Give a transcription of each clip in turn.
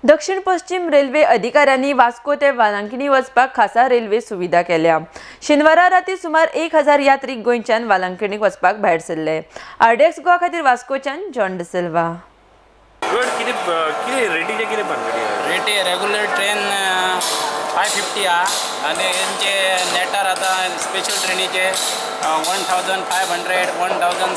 दक्षिण पश्चिम रेल्वे अधिकाऱ्यांनी वास्को ते वालांकिणी वचपाक खासा रेल्वे सुविधा केल्या. शेनवारा राती सुमार 1000 यात्रीक गोंयच्यान वालांकिणीक वचपाक भायर सरले. आरडीएक्स गोवा खातीर वास्कोच्यान जॉन डिसिल्वा. रेटीचे कितें भानगडी? रेटी रेगुलर ट्रेन 550 आहा आनी हेंचे नेटार आतां स्पेशल ट्रेनीचे 1500,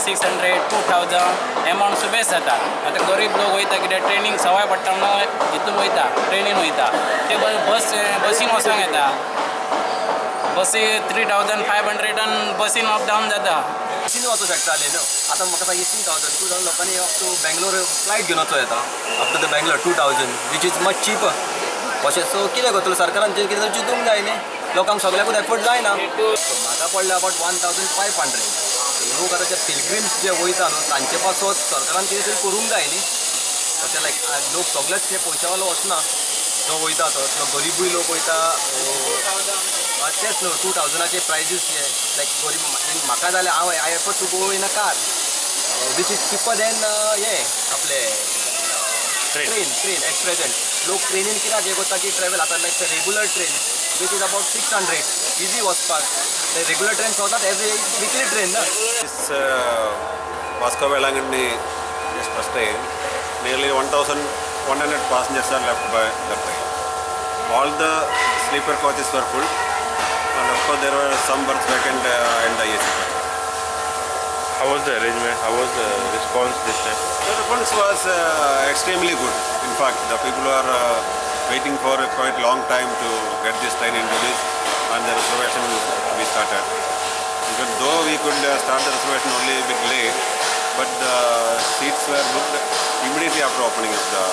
1600, 2000 एमावंट सुबेज जाता. आतां गरीब लोक वयता कित्याक ट्रेनीक सवाय पडटा म्हणून हितून वयता, ट्रेनीन वयता. ते बस बसीन वचोंक येता. बसी 3500 बसीन अप डावन जाता. बसीन वचूंक शकताले न्हू. आतां म्हाका सांग 18,000 2,000 लोकांनी अप टू बेंगलोर फ्लायट घेवन वचो येता up to the Bangalore 2,000 which is much cheaper. अशें सो कितें करतलो सरकारान कितें तरी चिंतूंक जाय न्ही. लोकांक सगळ्याकूच एफोर्ड जायना. म्हाका पडलें अबावट 1500. लोक आतां जे पिलग्रिम्स जे वयता न्हू तांचे पासत सरकारान कितें तरी करूंक जाय न्ही. अशें लायक लोक सगळेच ते पयशावालो वचना, जो वयता तो गरिबूय लोक वयता. तेच न्हू 2000 प्रायजीस जे लायक गरीब म्हाका जाल्यार हांव I afford to go in a car which is cheaper than हें आपलें ट्रेन ट्रेन एट प्रेजेंट. लोक ट्रेनीन कित्याक हें करता की ट्रॅवल आतां like regular train which is about 600 easy वचपाक. रेगुलर ट्रेन सदांच एवरी विकली ट्रेन ना. Vasco Velankanni express train, nearly 1100 passengers are left by the train. All the sleeper coaches were full, and of course there were some berths vacant in the AC coach. How was the arrangement? How was the response this time? The response was extremely good. In fact, the people are waiting for a quite long time to get this train introduced and the reservation we started. Even though we could start the reservation only a bit late, but the seats were booked immediately after opening of the